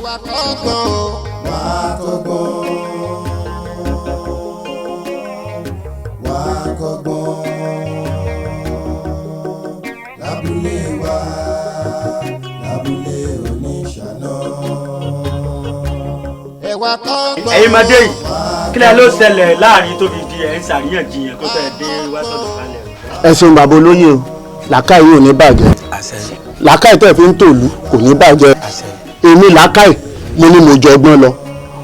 Ẹwà kọ́gbọ́n o. Wà á kọ́gbọ́n. Wà á kọ́gbọ́n. Lábúlé wa, lábúlé oníṣáná. Ẹwà kọ́gbọ́n. Ẹ̀yin máa dé yìí, kílẹ̀ ló ṣẹlẹ̀ láàrin tó fi di ẹ̀ ń ṣàríyànjiyàn kó tẹ̀ dé wá sọ̀dọ̀ balẹ̀? Ẹ ṣeun, bàbá olóyè o. Làákàyè ò ní bàjẹ́, làákàyè tẹ̀ fi ń tòlú kò ní bàjẹ́. Èmi làákàyè, mo ní mo jọ ọgbọ́n lọ.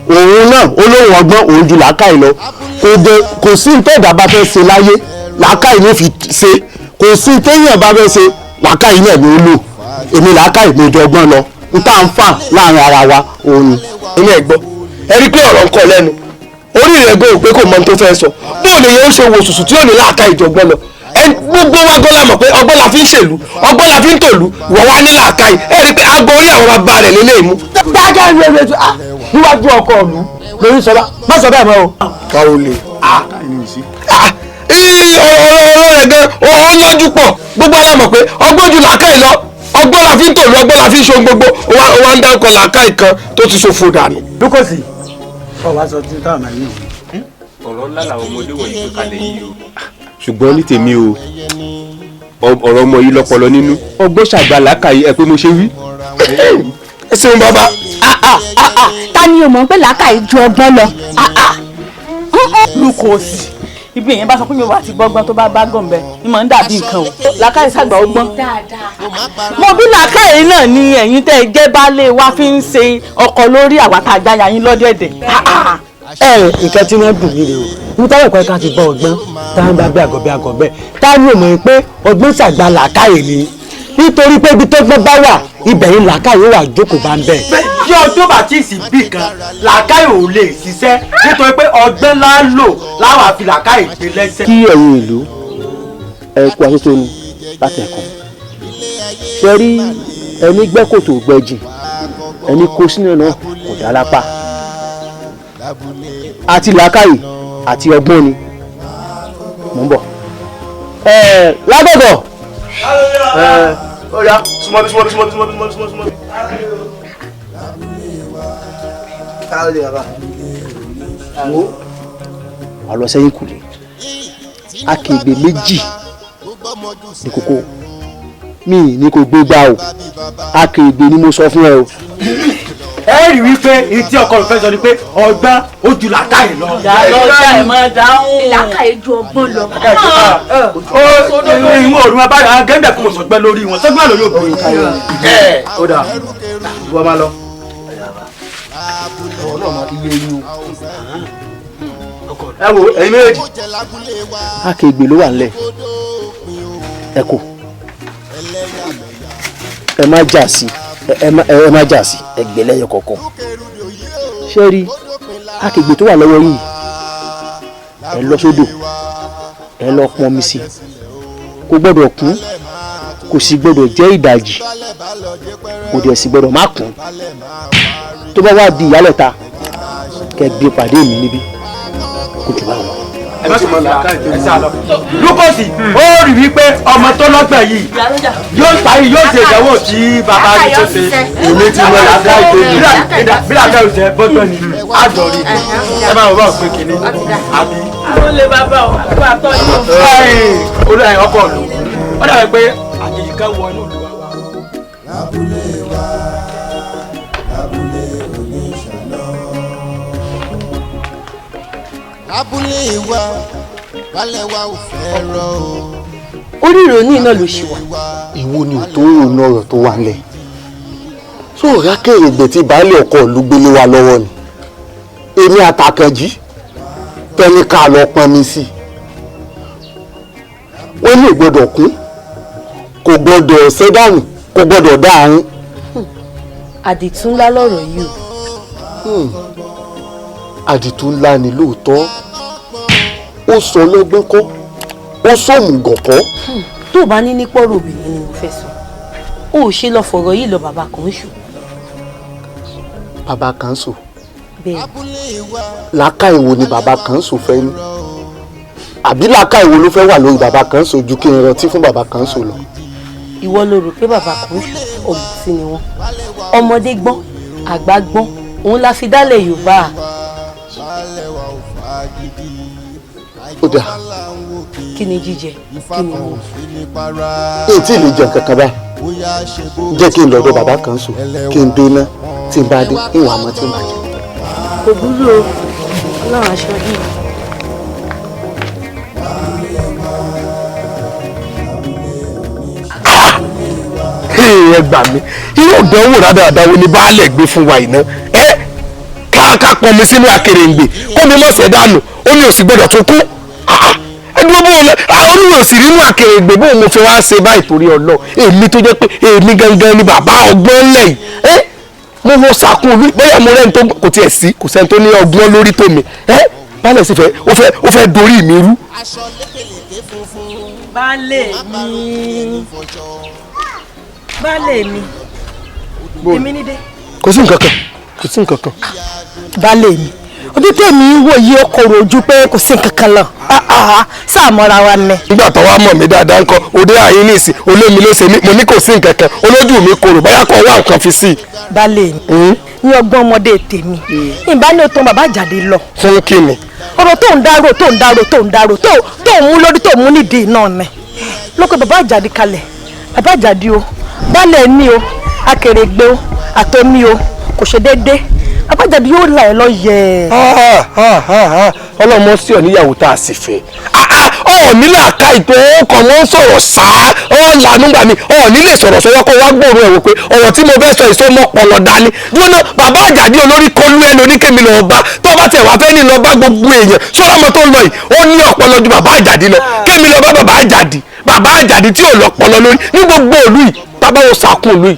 Òun náà ó lóun ọgbọ́n òun ju làákàyè lọ. Kò dé, kò sí ní tẹ́ẹ̀dá bá fẹ́ ṣe láyé, làákàyè ló fi ṣe. Kò sí ní téèyàn bá fẹ́ ṣe, làákàyè náà ló lò. Èmi làákàyè, mo jọ ọgbọ́n lọ. N tá à ń fà láàrin ara wa òun ni. Ilé ẹ̀ gbọ́, ẹ rí i pé ọ̀rọ̀ ń kọ lẹ́nu orí rẹ̀ gan ò pé kò mọ ohun tó fẹ́ sọ. Bóò lè yẹn ó ṣe wo sùsù tí ò ní làákà ìjọgbọ́n lọ? Ẹ gbogbo wa gan la mọ̀ pé ọgbọ́n la fi ń ṣèlú, ọgbọ́n la fi ń tòlú. Ìwọ wa ní làákà yìí, ẹ rí i pé aago orí àwọn bàbá rẹ̀ lélẹ́yìí mú. Dáadáa ní ẹgbẹ́ ah, níwájú ọkọ ìlú lórí sọlá, má sọ bẹ́ẹ̀ mọ́ o. Káwọn lè ọ̀rọ̀ rẹ̀ gan ó lọ́jú pọ̀. Gbogbo wa la mọ̀ pé ọgbọ́n ju làákà yìí lọ. Ọgbọ́n la fi ń tòlú, ọgbọ́n la fi ń ṣe ohun gbogbo. Ó wá ń dáńkọ làákà yìí kan tó ti ṣòfò dànù. Lukosi, ọ wá sọ tí táwọn máa yín o. Ọ̀rọ̀ ńlá làwọn ọmọdé wọ̀nyí gbé kalẹ̀ yìí o. Ṣùgbọ́n ní tèmi o, ọ̀rọ̀ ọmọ yìí lọ́pọlọ nínú. Ọgbọ́n ṣàgbà làákàyè ẹ pé mo ṣe wí. Ẹ ṣeun, bàbá. Ta ni o mọ̀ pé làákàyè ju ọgbọ́n lọ? Lukosi, ibi èèyàn bá sọ pé mi ò bá ti gbọ́gbọ́n, tó bá bá gàn bẹ́ẹ̀ ni mò ń dàbí nǹkan o. Làákàyè ṣàgbà ọgbọ́n. Mo bí làákàyè náà ni ẹ̀yin tẹ́ ẹ jẹ́ baálé wa fi ń ṣe ọkọ lórí àwa tá a gbáya yín lọ́dẹ̀dẹ̀. Ẹ nǹkan tí wọ́n dùn mí rè o. Níbi táwọn ẹ̀kọ́ ẹ̀ka ti gbọ́ ọgbọ́n táwọn bá gbé àgọ́ bí àgọ́ bẹ́ẹ̀, táwọn ò mọ̀ pé ọgbọ́n ṣàgbà làákàyè ni, nítorí pé ibi tó gbọ́n bá wà, ibẹ̀ yìí làákàyè wà jókòó bá ń bẹ̀. Kí ọjọ́ bá tí ì sí bì kan, làákàyè ò lè ṣiṣẹ́, nítorí pé ọgbọ́n lá lò láwọn àfi làákàyè gbé lẹ́sẹ̀. Kí ẹ̀yin ìlú, ẹ kú aṣojú láti ẹ̀kan ṣe rí ẹni gbẹ́ kòtò gbẹ́jìn, ẹni kó sínú náà kò dá lápá. Àti làákàyè àti ọgbọ́n ni mò ń bọ̀ ẹ lágbọ̀dọ̀. Ẹ ó yá, súnmọ́ bí, súnmọ́ bí, súnmọ́ bí, súnmọ́ bí, súnmọ́ bí, súnmọ́ bí. Káwọ́ bàbá wo wà lọ sẹ́yìn kùlé. Akègbè méjì ní kókó mi ní kò gbé gbá o. Akègbè ni mo sọ fún ẹ o. Ẹ rí wípé etí ọkọ rẹ fẹ́ sọ ni pé ọgbọ́n ó ju làákàyè lọ. Lọ́jà ẹ̀ máa dáhùn. Làákàyè ju ọgbọ́n lọ. Ó ìwọ̀n òrùn abáyọ̀ àwọn gẹ́gẹ́ kò sọ̀gbẹ́ lórí wọn, sọ́gbọ́n lórí òbí. Ẹ ó dà, ìwọ máa lọ. Ọ̀rọ̀ náà máa iye yín o. Ẹ wo ẹ̀yin méjèèjì. Akègbè ló wà nílẹ̀, ẹ kò ẹ má jà sí ẹ, ẹ má jà sí ẹ gbé lẹ́yọ kọ̀ọ̀kan. Ṣé rí akègbè tó wà lọ́wọ́ yìí, ẹ lọ sódò, ẹ lọ pọn omi sí. Kò gbọ́dọ̀ kún, kò sì gbọ́dọ̀ jẹ́ ìdajì, kò dẹ̀ sì gbọ́dọ̀ má kún. Tó bá wá di ìyálẹ̀ta, kẹ́ gbé pàdé mi níbí. Kò jù báwọn lọ. Ẹ má sọ ẹ sá lọ. Lukosi, ó rí wípé ọmọ tó lọ́gbẹ̀ yìí yóò parí, yóò ṣe ìdánwò tí bàbá rẹ̀ tó ṣe. Èmi ti mọ làákàyè tó ní. Bí làákàyè ṣe bọ́tọ̀ ni àjọ rí ẹ máa wọ bá òpin kìíní àbí. Àwọn olè bàbá o, àgbà àtọ́ yìí o. Olú ẹ̀ ọkọ̀ lò ó dàbí pé àjèjì kan wọ inú ìlú wa wá. Lábúlé wa, lábúlé oníṣáná. Lábúlé wa, balẹ̀ wa ò fẹ́ rọ o. Orí ìrònú iná ló ṣì wà. Ìwo ni ò tó rònú ọ̀rọ̀ tó wà nílẹ̀ tó rà kèrègbè tí baálé ọkọ ìlú gbélé wa lọ́wọ́ ni èmi àtàkànjí tẹ́ni ká lọ pọn mi sí i. Wọ́n lè gbọ́dọ̀ kún, kò gbọ́dọ̀ ṣẹ́dánù, kò gbọ́dọ̀ dáàrin. Àdìtú ńlá lọ̀rọ̀ yìí o. Àdìtú ńlá ni lóòótọ́. Ó sọ lọ́gbọ́n kọ́, ó sọ̀mùgọ̀ kọ́. Tó o bá ní nípọ̀rọ̀ obìnrin ni mo fẹ́ sọ, o ò ṣe lọ fọ̀rọ̀ yìí lọ bàbá kan ṣù. Bàbá kanṣu? Bẹ́ẹ̀. Làákàyè wo ni bàbá kanṣu fẹ́ ní? Àbí làákàyè wo ló fẹ́ wà lórí bàbá kanṣu ju kí n rántí fún bàbá kanṣu lọ? Ìwọ ló rò pé bàbá kan ṣù ọ̀mùtí ni wọ́n. Ọmọdé gbọ́n, Àgbà gbọ́n òun la fi dálẹ̀ Yorùbá. Ó dáa. Kí ni jíjẹ, kí ni mo. Èyí tí ì lè jẹ nǹkan kan báyìí, jẹ́ kí n lọ́dọ̀ bàbá kan sùn kí n dé ná, tí n bá dé ìwà àmọ́ tí n bá jẹ. Kò burú o, Ọlọ́run aṣọ yìí. Ẹ gbà mí, irú ìdánwò rádaràda wo ni baálẹ̀ gbé fún wa iná? Ẹ ká pọnmi sínú akèrèǹgbè kó mi mọ̀ọ́sẹ̀ dànù, omi ò sì gbọdọ̀ tún kú. Ẹdúró bó lọ, omi ò sì rínú akèrèǹgbè, bó mo fi wá ṣe báyìí torí Ọlọ́run? Èmi tó jẹ́ pé èmi gangan ni bàbá ọgbọ́n lẹ̀ yìí, ẹ mo wo sàkún omi bóyá mo rẹ́ni tó kò tiẹ̀ sí, kò sẹ́ni tó ní ọgbọ́n lórí tó mi. Ẹ baálẹ̀ sì fẹ́ ó fẹ́ dorí mi rú. Baálé mi, baálé mi, èmi ní dé. Kò sí nǹkan kan, kò sí nǹkan kan. Baálé mi, ojú tèmi ń wò yí ó korò ojú pé kò sí nǹkan kan lọ, sáà mọ́ra wa ni. Nígbà tó wá mọ̀ mí dáadáa ńkọ́, òde àyín ní ìsìn olómi ló ṣe mí, mo ní kò sí nǹkan kan, olójú mi korò, bóyá kò wá nǹkan fi sí i. Baálé mi, ní ọgbọ́n ọmọdé tèmi, ìbá ní o tán bàbá Àjàdí lọ. Fún kí ni. Ọ̀rọ̀ tó ń dárò tó ń dárò tó ń dárò tó ń mú lórí tó ń mú nídìí náà ni. Lóko bàbá Àjàdí kalẹ̀, bàbá Àjàdí o, baálé ní o, akèrègbè o, àtọ́mí o, kò ṣe déédéé. Bàbá Àjàdí yóò là ẹ́ lọ́yẹ̀. Ọlọ́mọ sí ọ níyàwó tá a sì fẹ́. Ọ ní làákà ìtò ọkọ̀ wọn sọ̀rọ̀ sáá, ọ lànà gbà mí, ọ ní lè sọ̀rọ̀ sọ́wọ́ kó wá gbòòrò ẹ̀ wò pé ọ̀rọ̀ tí mo fẹ́ sọ ìsọ mọ́ pọ̀lọ̀ dání. Dúró, bàbá Àjàdí olórí kọlu ẹ lóní kémi lọ bá, tó bá tẹ̀ wá fẹ́ ní lọ bá gbogbo èèyàn, sọ́ra ọmọ tó ń lọ yìí, ó ní ọpọlọ ju bàbá Àjàdí lọ, kémi lọ bá bàbá Àjàdí, bàbá Àjàdí tí ò lọ́pọlọ lórí ní gbogbo ìlú yìí, bàbá wo sàkún ìlú yìí,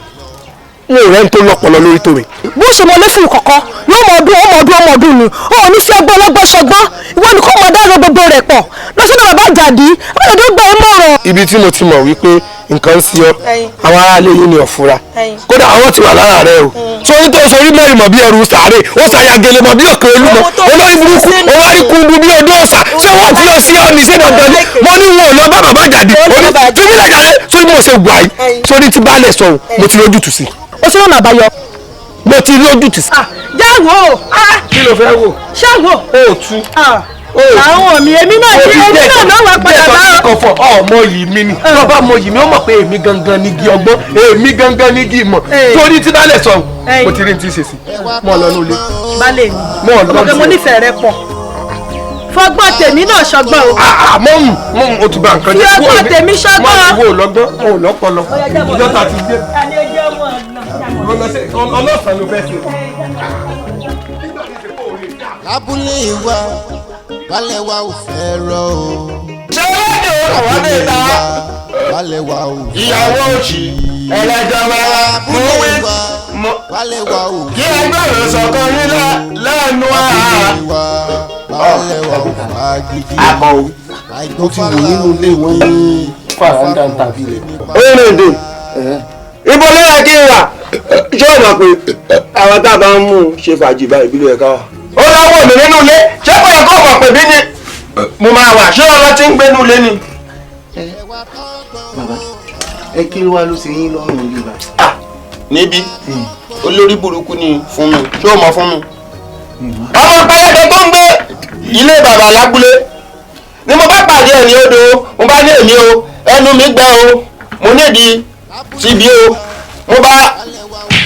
n ò rẹ́ ń tó lọ́pọlọ lórí tó mi. Bó ṣe mọ lẹ́fù kọ̀ọ̀kan yóò mọ ọdún ọmọ ọdún ọmọ ọdún ni ó ní sí ọgbọ́n ọlọ́gbọ́n ṣọgbọ́n, ìwọ ni kò mọ dáná gbogbo rẹ̀ pọ̀ lọ́sọ̀dọ̀ bàbá Àjàdí, bàbá Àjàdí gbà ẹ́ mọ̀ràn. Ibi tí mo ti mọ̀ wípé nǹkan ń sí ọ, àwọn aráalé yìí ni ọ̀fura, kódà àwọn ti wà lára rẹ o, sórí tó sórí mẹ́rin mọ̀ bí ẹrù sàárè, ó ṣàyàgẹlẹ mọ̀ bí òkè olúmọ, olórí burúkú, ó wá rí kundu bí odó ọ̀sà, ṣé wọ́n ti lọ sí ọ ní ṣé dandan ni? Mo ní wọn ò lọ bá bàbá Àjàdí, fífílẹ̀ jàre, sórí bí mo ṣe wà yìí, sórí tí baálẹ̀ sọ̀hún, mo ti lójútùú sí. Ó ṣe lọ́nà àbáyọ. Mo ti lójútùú sí. Jáwó. Kí ló fẹ́ wò? Ṣáwó. O tú. Àwọn mi èmi náà ní èmi náà ló wà padà bá. Kọ̀fọ̀ ọmọ yìí mi ni. Bàbá ọmọ yìí mi ó mọ̀ pé èmi gangan ni igi ọgbọ́n, èmi gangan ni igi ìmọ̀. Torí tí baálẹ̀ sọ̀hún, mo ti rí ní tí ń ṣe sí. Mo lọ ní ilé. Baálé mi, ọmọdé mo nífẹ̀ẹ́ rẹ pọ̀. Fọgbọ́n tèmi náà ṣọgbọ́n o. Mọ́ o ti ba nǹkan jẹ́. Fi ọgbọ́n tèmi ṣọgbọ́n. Mọ́ wo lọ́gbọ́n, o lọ́pọlọ. Ìjọta ti dé. Ọlọ́sàn ló fẹ́ ṣe. Lábúlé wa, baálé wa ò fẹ́ rọ o. Ṣé wọ́n àwọn dé ta? Baálé wa ò fẹ́. Ìyàwó òṣì ẹlẹ́jọ́ máa mú wí. Baálé wa ò kí ẹgbẹ́ rẹ̀ sọ̀kan yín lẹ́nu wa. Baálé wa ò fagídí. Akọ o, mo ti wò nínú ilé wọn ní fàràǹdà tàbí rẹ̀. Orílẹ̀-èdè ibo ló yẹ kí n wà? Ṣé o mọ̀ pé àwọn tá a bá ń mú un ṣe fàájì báyìí ìbílẹ̀ ẹ̀ka wa? Ó lọ́wọ́ mi nínú ilé, ṣé kò yẹ kó mọ̀ pé bí ni mo máa wà? Ṣé ọlọ́ ti ń gbé nínú ilé ni? Bàbá, ẹ kí ló wá ló ṣe yín lọ́rùn ilé bàbá? Níbí olórí burúkú ni fún mi, ṣé o mọ̀ fún mi? Ọmọ pẹlẹbẹ tó ń gbé ilé bàbá lábúlé ni mo bá pàdé ẹ̀ ní odò, mo bá ní èmi o, ẹnu mi gbẹ o, mo nídìí síbi o, mo bá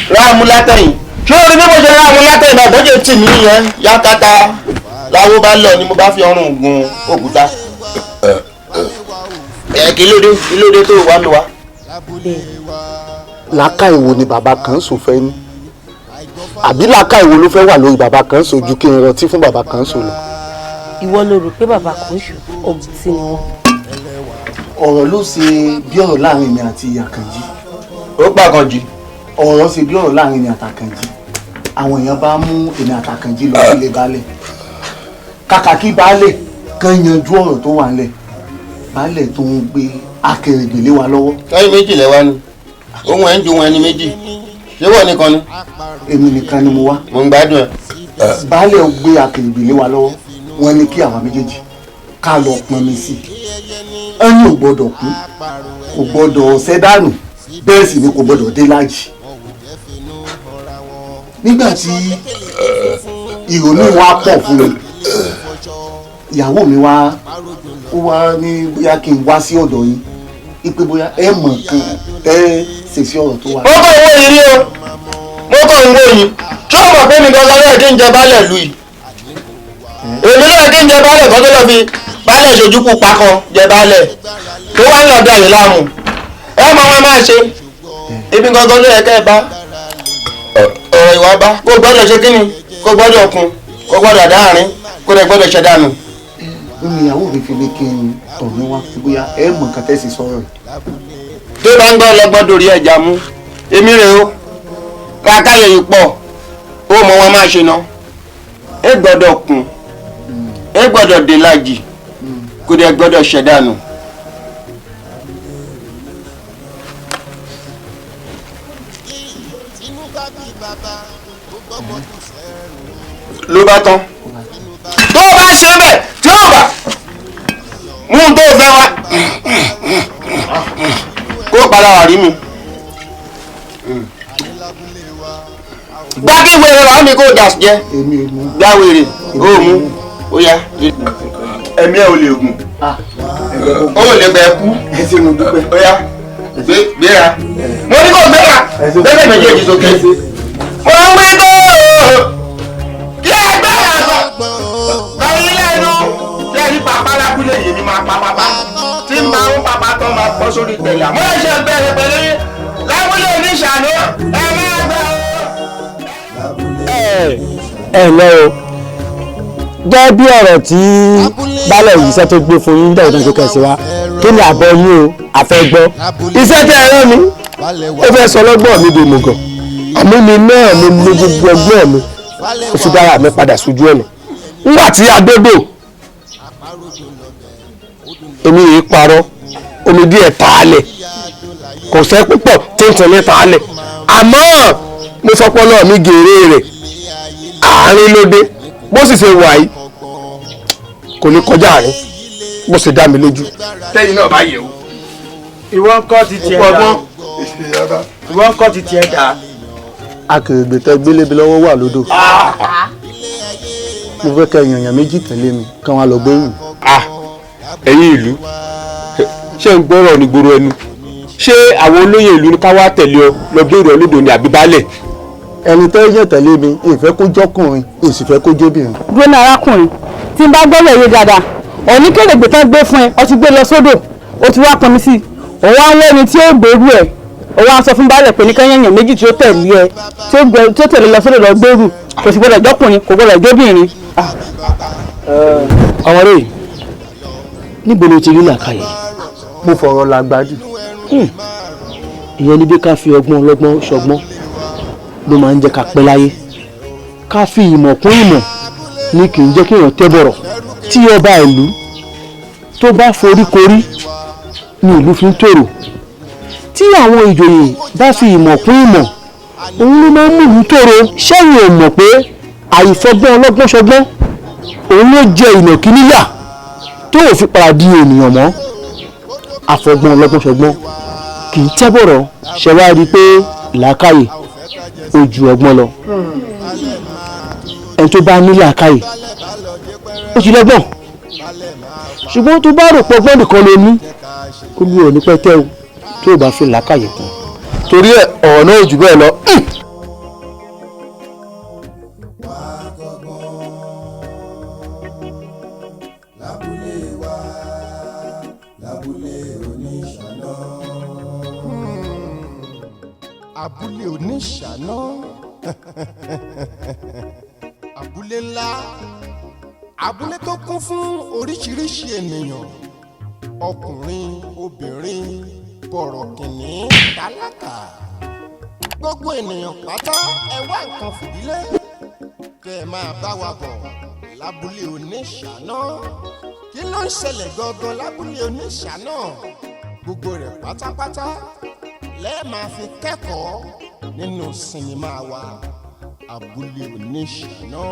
ráàmú látẹ̀yìn. Ṣé o rí bí mo ṣe ráàmú látẹ̀yìn náà bójú tì mí yẹn yakata láwo bá lọ ni mo bá fi ọrùn gun òkúta. Ẹ kí ló dé, kí ló dé tó wá mi wá. Làákàyè wo ni bàbá kan sùn fẹ́ ní? Àbí làákàyè wo ló fẹ́ wà lórí bàbá kan sùn ju kí n rántí fún bàbá kan sùn lọ? Ìwọ ló rò pé bàbá kan ṣù ọ̀mùtí ni wọ́n. Ọ̀rọ̀ ló ṣe bí ọ̀rọ̀ láàrin mi àti Àkànjí. Ó pa Àkànjí. Ọ̀rọ̀ ṣe bí ọ̀rọ̀ láàrin mi àtàkànjí. Àwọn èèyàn bá mú èmi àtàkànjí lọ sílé baálẹ̀. Kàkà kí baálẹ̀ kan yanjú ọ̀rọ̀ tó wà nílẹ̀. Baálẹ̀ tó ń gbé akèrègbè lé wa lọ́wọ́. Sẹ́yìn méjì lẹ́wà ni, ohun ẹ̀ ń ju ohun ẹni méjì. Ṣé wọ́n nìkan ni? Èmi nìkan ni mo wá. Mo ń gbádùn ẹ. Baálẹ̀ gbé akèrègbè lé wa lọ́wọ́. Wọ́n ní kí àwa méjèèjì ká lọ pọnmi sí i. Ẹni ò gbọ́dọ̀ kú, kò gbọ́dọ̀ ṣẹ́ dànù, bẹ́ẹ̀ sì ni kò gbọ́dọ̀ dé láàjì. Nígbà tí ìrònú wa pọ̀ fún mi, ìyàwó mi wá ó wá ní bóyá kí n wá sí ọ̀dọ̀ yín, ipe bóyá ẹ mọ̀ kan ẹ ṣèṣì ọ̀rọ̀ tó wà. Mo kàn ń wò yín rí o, mo kàn ń wò yín. Ṣé o mọ̀ pé mi gangan lọ́yẹ̀ kí n jẹ baálẹ̀ lu yìí? Èmi lọ́yẹ̀ kí n jẹ baálẹ̀ kan tó lọ fi baálẹ̀ ṣojúkú pakọ jẹ baálẹ̀ tó wá ń lọ da yìí láàmú. Ẹ mọ wọn máa ṣe ibi gangan ló yẹ kẹ́ ẹ bá ọ̀rọ̀ ìwà bá kó gbọ́dọ̀ ṣe kíni, kó gbọ́dọ̀ kun, kó gbọ́dọ̀ dáàrin, kó dẹ̀ gbọ́dọ̀ ṣe dànù. Ó ní ìyàwó mi fi ní kí n tọ̀ mí wá bóyá ẹ mọ̀ nǹkan tẹ́sí sọ̀rọ̀ yìí. Tó bá ń gbọ́ ọlọ́gbọ́n dòrí ẹja mú, èmi rè o, làákàyè yìí pọ̀, ó mọ wọn máa ṣe ná. Ẹ gbọ́dọ̀ kun, ẹ gbọ́dọ̀ dé lájì, kó dẹ̀ gbọ́dọ̀ ṣe dànù. Ló bá tán, tó bá ṣe bẹ́ẹ̀ tí ó bá mú un tó fẹ́ wá, kó padà wà rí mi. Gbá kí wèrè wà mí kó dà jẹ, gbá wèrè ó mú ó yá. Ẹ̀mí ẹ̀ ò lè gùn, ó lè gbẹ kú, ó yá gbéra. Mo ní kó gbéra gbẹ́sẹ̀ méjèèjì sókè. Mo ń wí tó kí ẹ gbéra sọ báyìí lẹ́nu lẹ́yìn pàpà lábúlé yìí ni máa pa pàpà tí n máa ń pàpà tó máa bọ́ sórí tẹ̀lé. Mo ṣe bẹ̀rẹ̀ pẹ̀lú lábúlé oníṣàánú ẹ máa gbà ó. Ẹ ǹlẹ́ o, gẹ́gẹ́ bí ọ̀rọ̀ tí baálẹ̀ yìí iṣẹ́ tó gbé fún yín dẹ̀rẹ̀ tó kẹ̀sí wa, kí ni àbọ̀ yín o, àfẹ́ gbọ́. Iṣẹ́ tẹ́ ẹ rán mi, ó fẹ́ sọ lọ́gbọ́n mi dòmùgọ̀, àmọ́ mi náà mo lo gbogbo ọgbọ́n mi, ó fi dára mi padà sójú ọ̀nà. Nígbà tí adódò èmi yìí parọ́, omi díẹ̀ tààlẹ̀, kò sẹ́ púpọ̀ tó ń tẹ̀lé tààlẹ̀, àmọ́ mo fọpọlọ mi gèrè rẹ̀ àárín lóde, bó sì ṣe wà yìí kò ní kọjá àárín, bó ṣe dá mi lójú. Tẹ́yìn náà bá yẹ̀ wò. Ìwọ ń kọ́ ti tiẹ̀ dá. Ìwọ ń kọ́ ti tiẹ̀ dá. Akèrègbè tẹ gbélébi lọ́wọ́ wà lódò. Mo fẹ́ kẹ́ yànyàn méjì tẹ̀lé mi kí wọ́n lọ gbẹ́rù. Ẹ̀yin ìlú, ṣé ń gbọ́rọ̀ ní gbòòrò ẹnu? Ṣé àwọn olóyè ìlú ní ká wá tẹ̀lé ọ lọ gbèrò ọ lódò ní àbí baálẹ̀? Ẹni tẹ́ yẹ̀ tẹ̀lé mi, ìfẹ́ kó jọ́kùnrin, ìsìfẹ́ kó jóbìnrin. Dúró ní arákùnrin, tí n bá gbọ́rọ̀ èyí dáadáa, òní kèrègbè tán gbé fún ẹ, ọ ti gbé lọ sódò, ó ti wá pọnmi sí i, òun á ń wá ẹni tí ó gbèrú ẹ, òun á sọ fún baálẹ̀ pé ní kẹ́yìn méjì tí ó tẹ̀lé ẹ, tí ó tẹ̀lé lọ sódò lọ gbèrú, kò sì gbọ́dọ̀ jọ́kùnrin, kò gbọ́dọ̀ jóbìnrin. Ọmọdé yìí, níbo ló ti rí làákàyè? Mo fọ̀rọ̀ làgbàdì. Ìyẹn ni bí ká fi ọgbọ́n ọlọ́gbọ́n ṣọgbọ́n ló máa ń jẹ́ ká pẹ́ láyé. Ká fi ìmọ̀ kún ìmọ̀ ni kì í jẹ́ kéèyàn tẹ́ bọ̀rọ̀. Tí ọba ìlú tó bá forí korí ni ìlú fi ń tòrò. Tí àwọn ìjòyè bá fi ìmọ̀ kún ìmọ̀, òun ló máa ń mú ìlú tòrò. Ṣẹ́yìn ò mọ̀ pé àìfọgbọ́n ọlọ́gbọ́n ṣọgbọ́n òun ló jẹ ìnàkí níyà tó ò fi padà di ènìyàn mọ́. Àfọgbọ́n ọlọ́gbọ́n ṣọgbọ́n kì í tẹ́ bọ̀rọ̀. Ṣe wá rí i pé làákàyè ó ju ọgbọ́n lọ. Ẹni tó bá ní làákàyè ó ti lọ́gbọ́n, ṣùgbọ́n tó bá rò pé ọgbọ́n nìkan ló ní, olú ò ní pẹ́ tẹ́ o tó o bá fi làákàyè kún. Torí ẹ ọ̀rọ̀ náà ò jù bẹ́ẹ̀ lọ. Abúlé oníṣàná, abúlé ńlá, abúlé tó kún fún oríṣiríṣi ènìyàn, ọkùnrin, obìnrin, bọ̀rọ̀kìnní, tálákà, gbogbo ènìyàn pátá. Ẹ wá nǹkan fìdílé kẹ́ ẹ máa bá wa bọ̀ lábúlé oníṣàná. Kí ló ń ṣẹlẹ̀ gangan lábúlé oníṣàná? Gbogbo rẹ̀ pátápátá lẹ́ẹ̀ máa fi kẹ́kọ̀ọ́ nínú sinimá wa, Abúlé Oníṣàná.